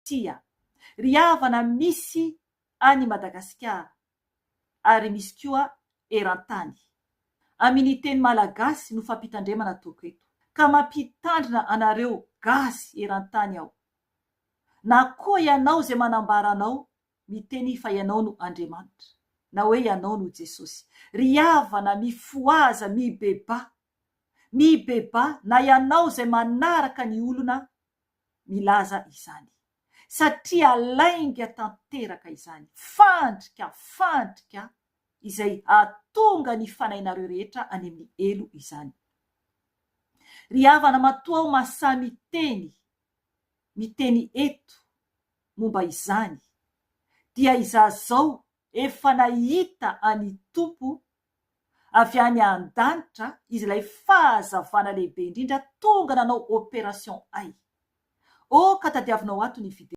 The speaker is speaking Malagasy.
Tsia. Ry havana misy any Madagasikara ary misy koa eran-tany. Aminy teny malagasy no fampitandremana ataoko eto. Ka mampitandrina anareo gasy eran-tany aho. Na koa ianao izay manambara anao miteny fa ianao no Andriamanitra. Na hoe ianao no Jesosy. Ry havana mifohaza mibebaha. Mibebaha na ianao izay manaraka ny olona milaza izany. Satria lainga tanteraka izany. Fandrika, fandrika izay hahatonga ny fanahinareo rehetra any amin'ny helo izany. Ry havana matoa aho mahasahy miteny, miteny eto momba izany, dia izaho zao efa nahita an'i Tompo avy any an-danitra, Izy ilay fahazavana lehibe indrindra tonga nanao opération ahy. Oh ka tadiavinao ato ny vidéo.